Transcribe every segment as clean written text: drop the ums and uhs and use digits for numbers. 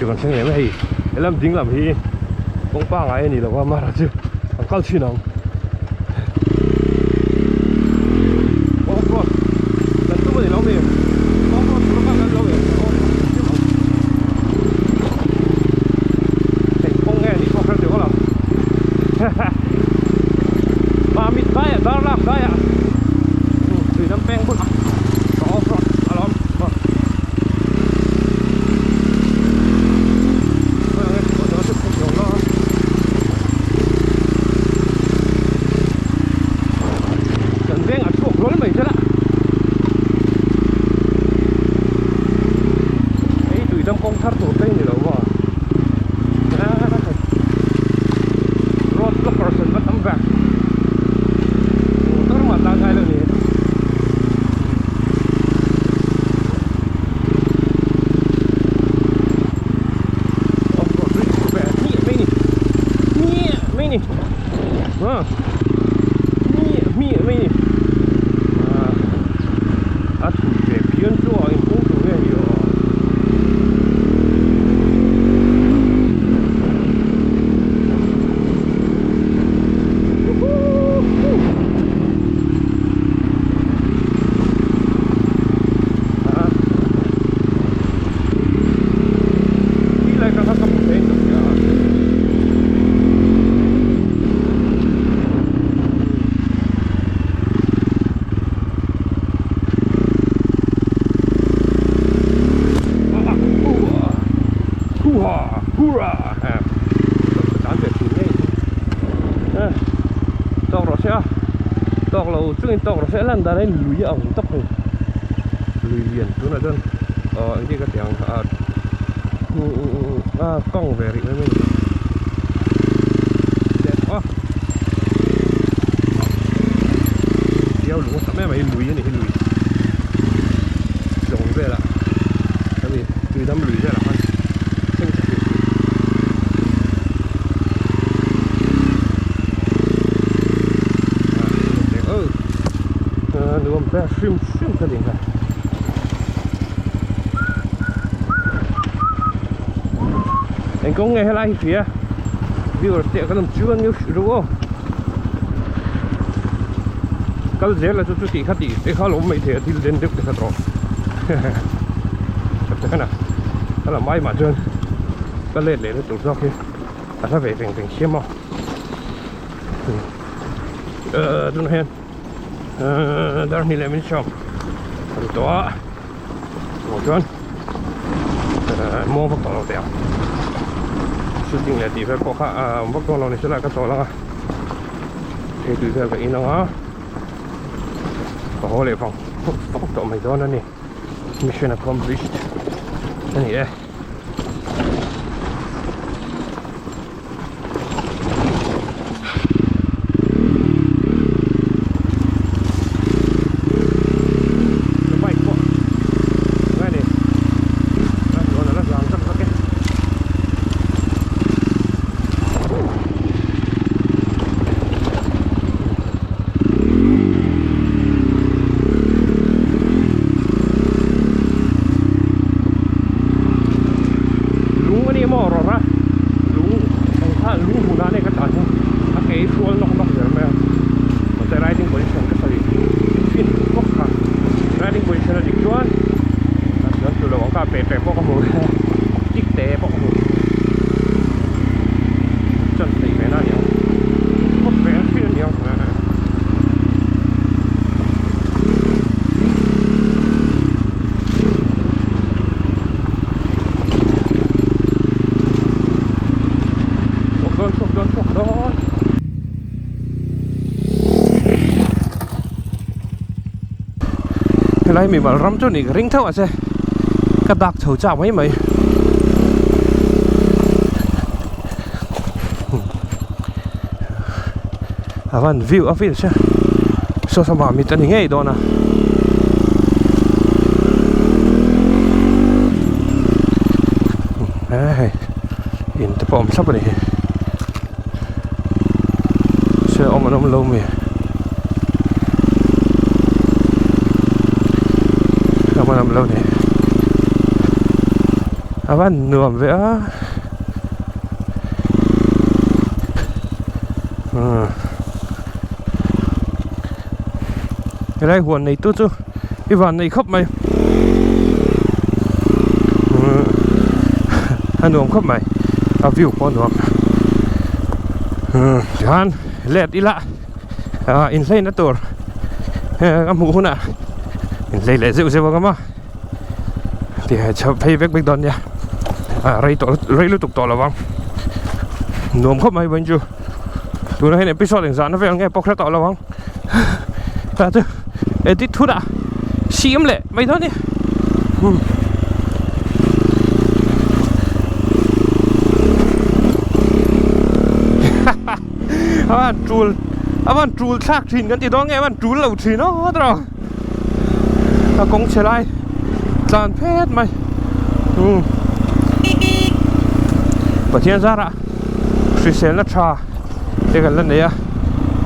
chu kan thleng leh mai a hei helam ding lam hi kawng pangai a ni lo va amaherawh chu an kal thin ang off road kan tum a ni lo mi off road tur a kal kan lo e off road hei kawng nge ni pawh hre teuh lo Mamit daiah Darlak daiah Tuidam peng bulah ka off road a lo awm Kan veng a chhuak hlawl mai zel a hei Tuidam kawng thar tur te hi ni lo maw. Road blockers an va tam ve motor mah tan ngai lo ni off road ri ve hmiah mai ni hmiah mai ni ha hmiah hmiah mai ni a thui ve phian chu a inhung tur nge ni aw. Tawk rawh se a tawk lo chungin tawk rawh se a lan dan a lui a ang tawp hei lui lian tunah chuan aw engtin ka ti ang ah kawng ve rih mai mai a ni a. Diau lung a tam em mai lui a ni hi lui tlawng velah hemi tuidam lui velah khan thleng thla thei a nuam ber hrim hrim ka ding a. Engkawng nge helai hi hria viewers te kan awm chuan nge hrilh ru aw kal zel la chu chu tih kha tih te kha lo awm mai thei a thil den deuh te kha tawh chapte khan a ka la mai mah chuan ka let leh na tur zawk hi a hla ve veng veng siam a tunah hian dar hnih leh min sawm a ni tawh a. Tawh chuan muang vak tawh lo teh ang shooting leh tih vel pawh kha a awm vak dawn lo ni sela ka chawl ang a thei tui vel ka in ang a ka haw leh vang vang tawh mai dawn a ni mission accomplished a ni e. Bike pawh ngai ni a hnuan a la zang zak zak e. Lung a ni maw rawh a lung ang kha lung hmunah ania ka tlan hi a ke hi hrual nawk nawk zel mai a mahse riding position ka sawi thin bawk kha riding position a dik chuan a chuan tlu lo ang kha pe pe pawh ka hmu tik te pawh ka hmu chan theih ve na a ni ang phawt ve ang thin a ni ang. Chhuak dawn chhuak dawn chhuak dawn. Helai mimal ram chu ni ka ring theuh a che ka dak chho chak mai mai. A van view a view sia saw saw mah mit a ni ngei dawn a. Hei in te pawh a awm thlap a ni hi se awm an awm lo mi awm an awm lo ni. A van nuam ve a umm helai huan nei tu chu i van nei khawp mai umm a nuam khawp mai a view pawh a nuam umm tichuan let ila ah inhleina tur ka hmuh hunah inhlei leh zeuh zeuh ang a maw. Ti hai chho phei vek vek dawn nia ah rei tawh rei lutuk tawh lo ang nuam khawp mai vawiin chu tunah hian episode engzah na vel nge pawh hre tawh lo ang tah chu edit hunah siam leh mai dawn nia hmm. Avan tul avan tul thlak thin kan ti dawn nge avan tul lo thin aw tawh. A kawng chhe lai tlan phet mai umm Pathian zarah hriselna tha te kan la nei a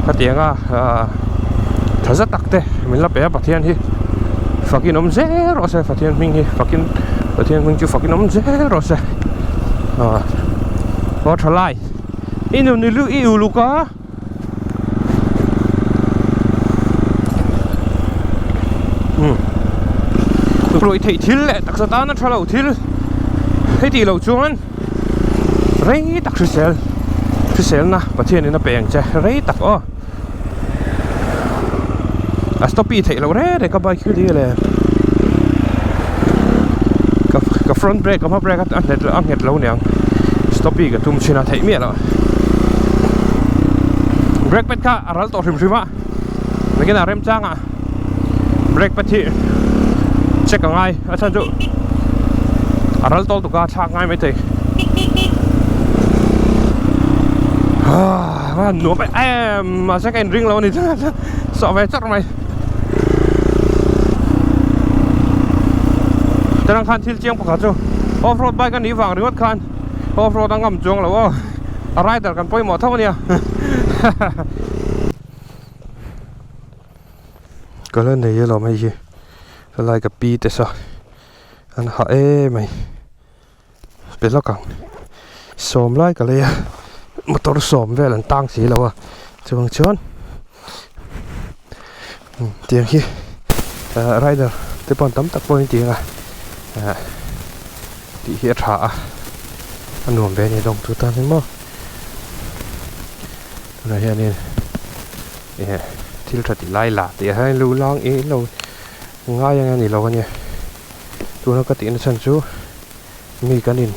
hetiang a ahh tha zet tak te min la pe a Pathian hi fakin awm zel rawh se Pathian hming hi fakin Pathian hming chu fakin awm zel rawh se aw aw tha lai i nun i uluk a. Ruih theih thil leh taksa tana tha lo thil hei tih loh chuan rei tak hrisel hriselna Pathianin a pe ang che rei tak aw a stoppi theih loh reng reng ka bike hi ri le ka front brake ka hma brake a nghet lo aniang stoppi ka tum chin a theih miah loh. Brake pad kha a ral tawh hrim hrim a nakinah remchangah brake pad hi check a ngai a chhan chu a ral tawlh tuk a thlak ngai maithei ah nuam em em mahse ka inring lo a ni sawh ve chawrh mai chuan khan thil chiang pakhat chu off road bike a nih vang ringawt khan. Off road a ngam chuang lo aw a rider kan pawimawh tho ania ka la nei alawm hei hi helai ka pi te saw an hah em mai pe lawk ang sawm lai ka lei a motor sawm vel an tang si lo a chuvang chuan tiang hi ah rider te pawh an tam tak pawhin tiang a ah. Tih hi a tha a, a nuam ve a ni dawng tu tan hi maw. Tunah hianin eh thil tha ti lai la tih ah hian lu lang ih lo ngai ang a ni lo a nia. Tuna ka tihna chhan chu mi kan in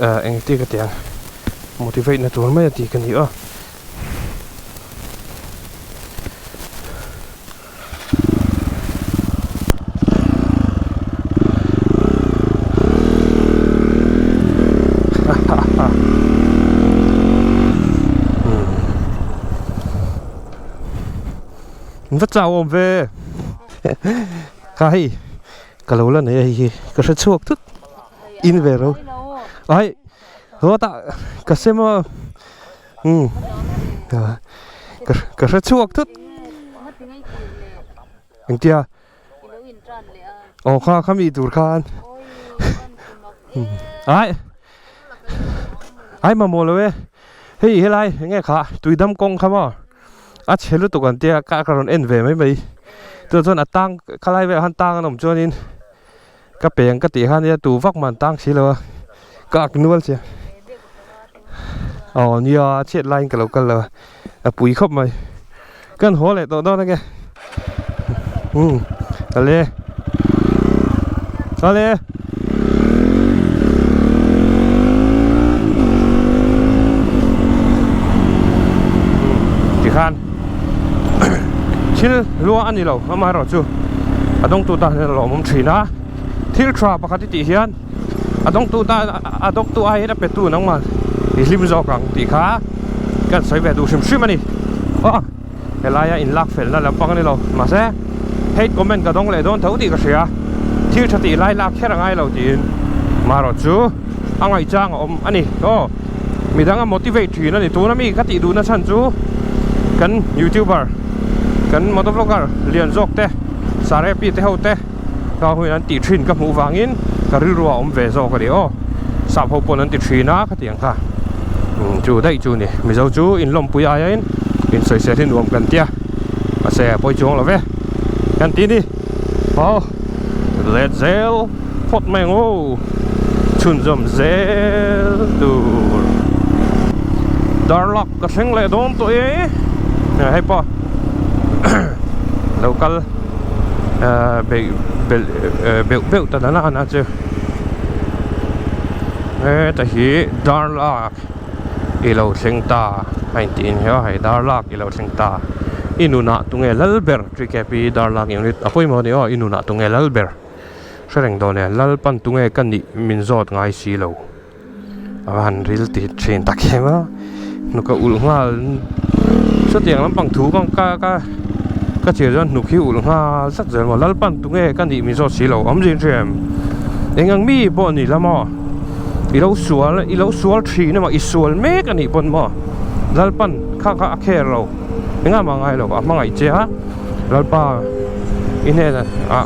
ah engti ka tih ang motivate na tur mai a tih ka ni a. Va chau awm ve kha hei ka lo la nei a hei hi ka hre chhuak thut in ve ro ai ruatah ka sem a. Umm ka hre chhuak thut engtia aw kha kha mi tur khan ai ai mamawh lo e hei helai enge kha tuidam kawng kha maw a chhe lutuk an tia ka ka rawn en ve mai mai chuvang chuan a tang khalai velah khan tang an awm chuanin. Ka peng ka tih khan nia tu vak man tang si lo a ka ak nual che aw nia a chhiat laiin ka lo kal lo a a pui khawp mai kan haw leh tawh dawn ange umm ale ale tikhan thil lua a ni lo amaherawhchu a dawngtu tan hian a lawmawm thin a thil tha pakhat i tih hian a dawngtu tan a dawngtu aiin a petu nangmah i hlim zawk ang tih kha kan sawi ve duh hrim hrim a ni aw helaia inlak felna lampang a ni lo mahse hate comment ka dawng leh dawn tho tih ka hria thil tha tih lai lak kher a ngai lo tiin marawhchu a ngaihchang a awm a ni aw midang a motivate thin a ni tuna mi ka tih duhna chhan chu kan youtuber kan motovlogger lian zawk te sarepi te ho te ka huin an tih thin ka hmuh vangin ka rilru ah a awm ve zawk a ni aw. Sap ho pawn an ti thin a khatiang kha chu daih chu ni. Mizo chu inlawmpui aiin insawisel hi nuam kan tia mahse a pawi chuang lo ve kan ti ni. Aw let zel phawt mai ang aw chhunzawm zel tur. Darlak ka thleng leh dawn tawh e hei pawh lo kal beih belh beuh beuh ta dan a chu heta hi darlak i lo thleng ta a intih in hian hei darlak i lo thleng ta i nunah tunge lal ber tkp darlak unit a pawimawh a ni aw i nunah tunge lal ber hre reng dawn e lalpan tunge ka nih min zawt ngai si lo. A va han ril ti thin tak em a hnuk a ulh nghal sawtiang lampang thu ka ka ka ka chhiar chuan hnuk hi ulh nghal zat zel maw Lalpan tunge ka nih min zawt si lo awm zin hria em eng ang mi pawh a ni la maw i lo sual i lo sual thin emaw i sual mek a nih pawn maw Lalpan kha kha a kher lo engah mah ngai lo a hmangaih che a. Lalpa i hnenah ah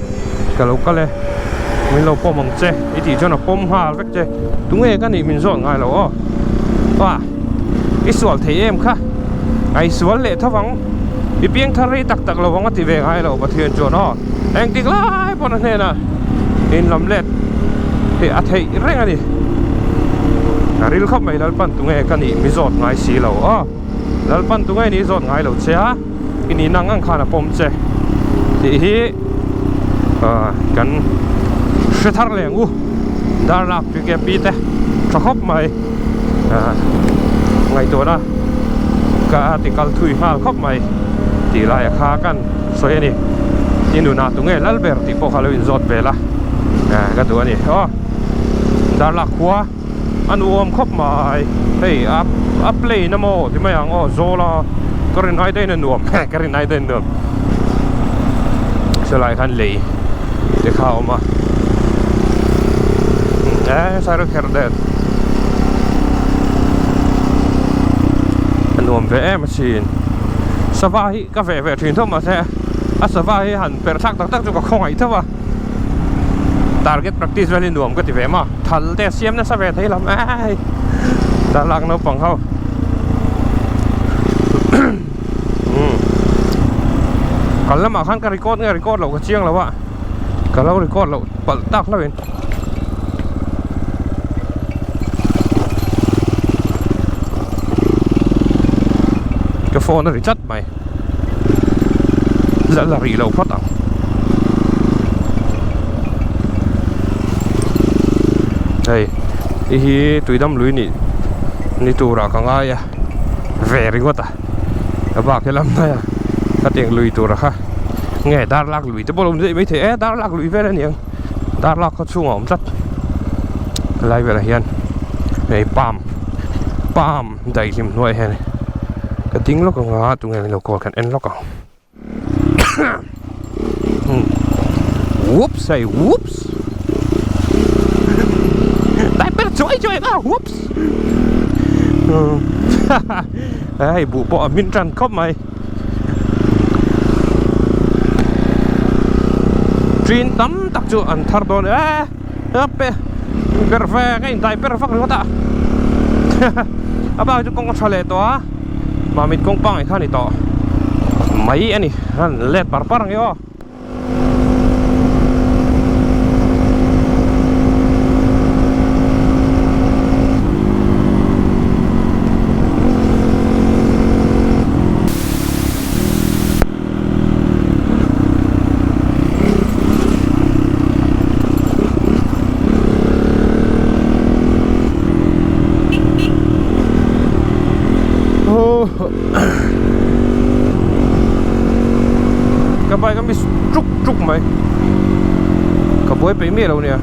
ka lo kal e, min lo pawm ang che i tih chuan a pawm nghal vek che, tunge ka nih min zawt ngai lo aw, pa i sual thei em kha, a i sual leh tho vang, i piang thar rei tak tak lo vang a ti ve ngai lo Pathian chuan aw, engtik lai pawn a hnenah in lam let hi a theih reng a ni, a ril khawp mai Lalpan tunge ka nih mi zawt ngai si lo aw, Lalpan tunge nih zawt ngai lo che a. I nih nang ang khan a pawm che tih hi kan hre thar leh ang u darlak pkp te tha khawp mai ngaihtuahna ka ti kal thui nghal khawp mai tih lai a kha kan sawi a ni i nunah tunge lal ber tih pawh kha lo inzawt vel a ka duh a ni aw darlak khua. A nuam khawp mai hei a a plane a maw ti mai ang aw zawl a ka rin ai daih in a nuam ka rin ai daih in a nuam sawlai khan lei te kha a awm a e sir kher det a nuam ve em asin sava hi ka veh ve thin tho mahse a sava hi han perh thlak tak tak chu ka khawngaih tho a. Target practice vel hi nuam ka ti ve ma thal te a siam nasa ve thei lam ai darlak naupang ho kal lamah khan ka record nge record loh ka chiang lo a ka lo record loh palh tak hlauh in ka phone a ri tlat mai. La la rih lo phawt ang. Hei hei hi tuidam lui nih ni turah ka ngai a ve ringawt a a bak he lam hnaia khatiang lui tura kha nge darlak lui te pawh a lo ni daih maithei e darlak lui vel a niang darlak khaw chhungah a awm tlat helai velah hian hei palm palm. Daihlim hnuai hian ka ding lawk ang a tunge min lo call kan en lawk ang whoops hei whoops dai ber chuai chuai a whoops hei buh pawh a hmin tan khawp mai train tam tak chu an thar dawn e. Pe ber ve ka indai ber vak ringawt a a bak chu kawng a tha leh tawh a mamit kawng pangai kha a ni tawh mai a ni han let par par ang e aw. Ka bike a miss tuk tuk mai ka buai peih miah lo nia.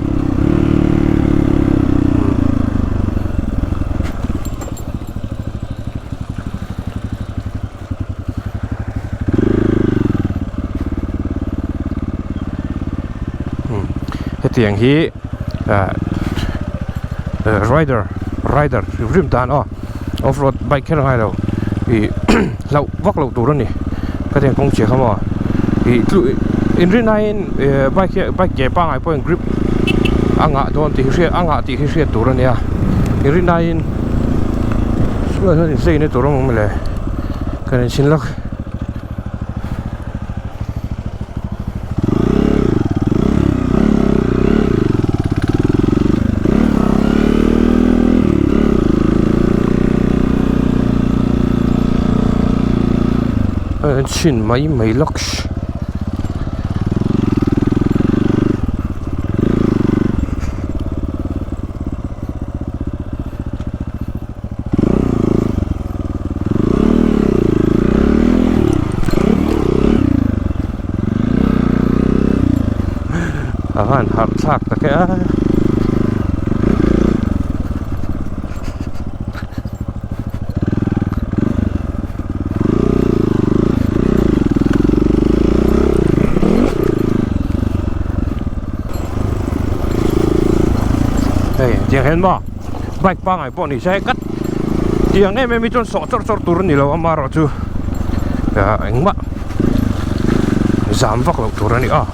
Hetiang hi ah rider rider hrim hrim tan aw off road bike kher a ngai lo ih hlauh vak loh tur a ni khatiang kawng chhia kha maw ih tlu inrin aiin bike hi bike ke pangngai pawhin grip A ngah dawn tih hi hriat a ngah tih hi hriat tur a nia i rin aiin chulaiah hian incheina tur a awm le kan inchhin lawk. Chhin mai mai lawk. A han harh thlak tak e a. Hei tiang hian maw bike pangai pawh ni se kat tiang em em hi chuan sawh chawrh chawrh tur a ni lo amaherawh chu ah engmah zam vak loh tur a ni a.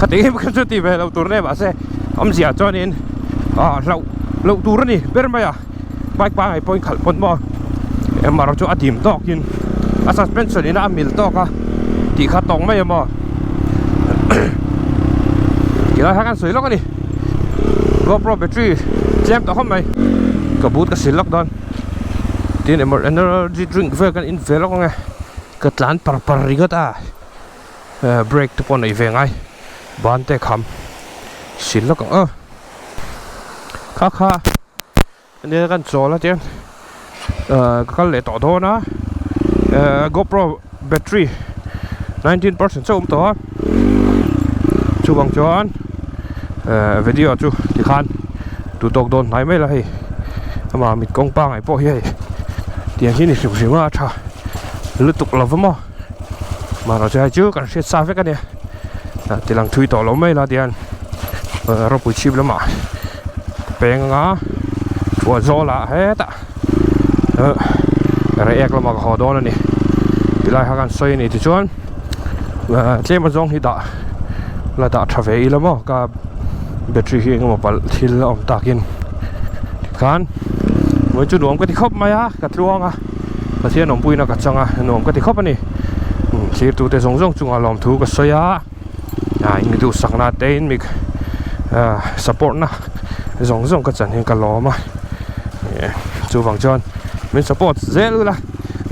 Khati em kha chu ti ve lo tur nge mahse awmzia chuanin ah hlauh loh tur a ni ber mai a bike pangai pawhin khalh pawn maw emarawh chu a dim tawkin a suspension in a mil tawk a tih kha tawng mai a maw tilai kha kan sawi lawk a ni GoPro battery tlem tawh khawp mai ka boot ka sil lawk dawn tin emaw energy drink vel kan in ve lawk ang e ka tlan par par ringawt a brake te pawh neih ve ngai ban te kham sil lawk ang aw. Kha kha nia kan chawl a tiang ahh ka kal leh tawh dawn a ehh GoPro battery 19 percent chauh a awm tawh a chuvang chuan ehh video chu tikhan duh tawk dawn hnai mai la hei amah mit kawng pangai pawh hi hei tiang hi ni hrim hrim a a tha lutuk lo va maw mahni chu hei chu kan hriat sa vek a nia tilang thui tawh lo mai la tihian ropui chhip lamah peng anga thuah zawlah hetah reiek lamah ka haw dawn a ni tilai kha kan sawi a ni tichuan tlem azawng hi dah la dah tha ve ila maw ka battery hi engemaw palh thil a awm takin tikhan vawiin chu nuam ka ti khawp mai a ka tluang a. Pathian awmpuina ka chang a, nuam ka ti khawp a ni. Thirtute zawng zawng chungah lawmthu ka sawi a, ah in mi duhsakna te in mi ah support na zawng zawng ka chan hian ka lawm a, chuvang chuan min support zel ula,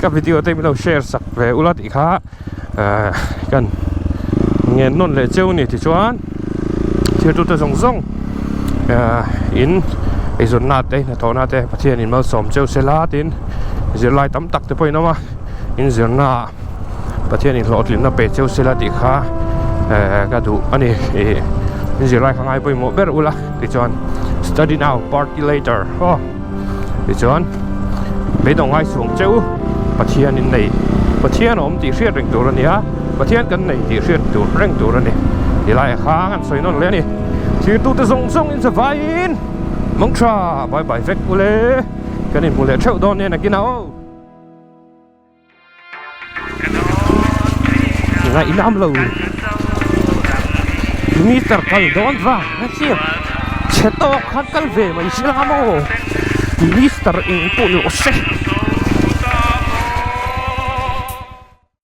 ka video te min lo share sak ve ula tih kha ah kan ngen nawn leh cheu a ni tichuan thirtute zawng zawng ah in eizawnna te hnathawhna te Pathian in malsawm cheu se la tin zirlai tam tak te pawhin awm a in zirna ah Pathian in hlawhtlinna pe cheu se la tih kha eh ka duh a ni ih in zirlai kha ngai pawimawh ber ula tichuan study now party later aw. Tichuan beidawng ngai suang che u Pathian in nei Pathian a awm tih hriat reng tur a ni a Pathian kan nei tih hriat tur reng tur a ni tilai kha kan sawi nawn leh a ni thirtute zawng zawng in zavaiin mawng tha bye bye vek ule kan inhmu leh theuh dawn nen a kina aw. Ngaihnam lo meter kal dawn vang a chiang chhe tawk khan kal ve mai se la maw minister eng pawh ni rawh se.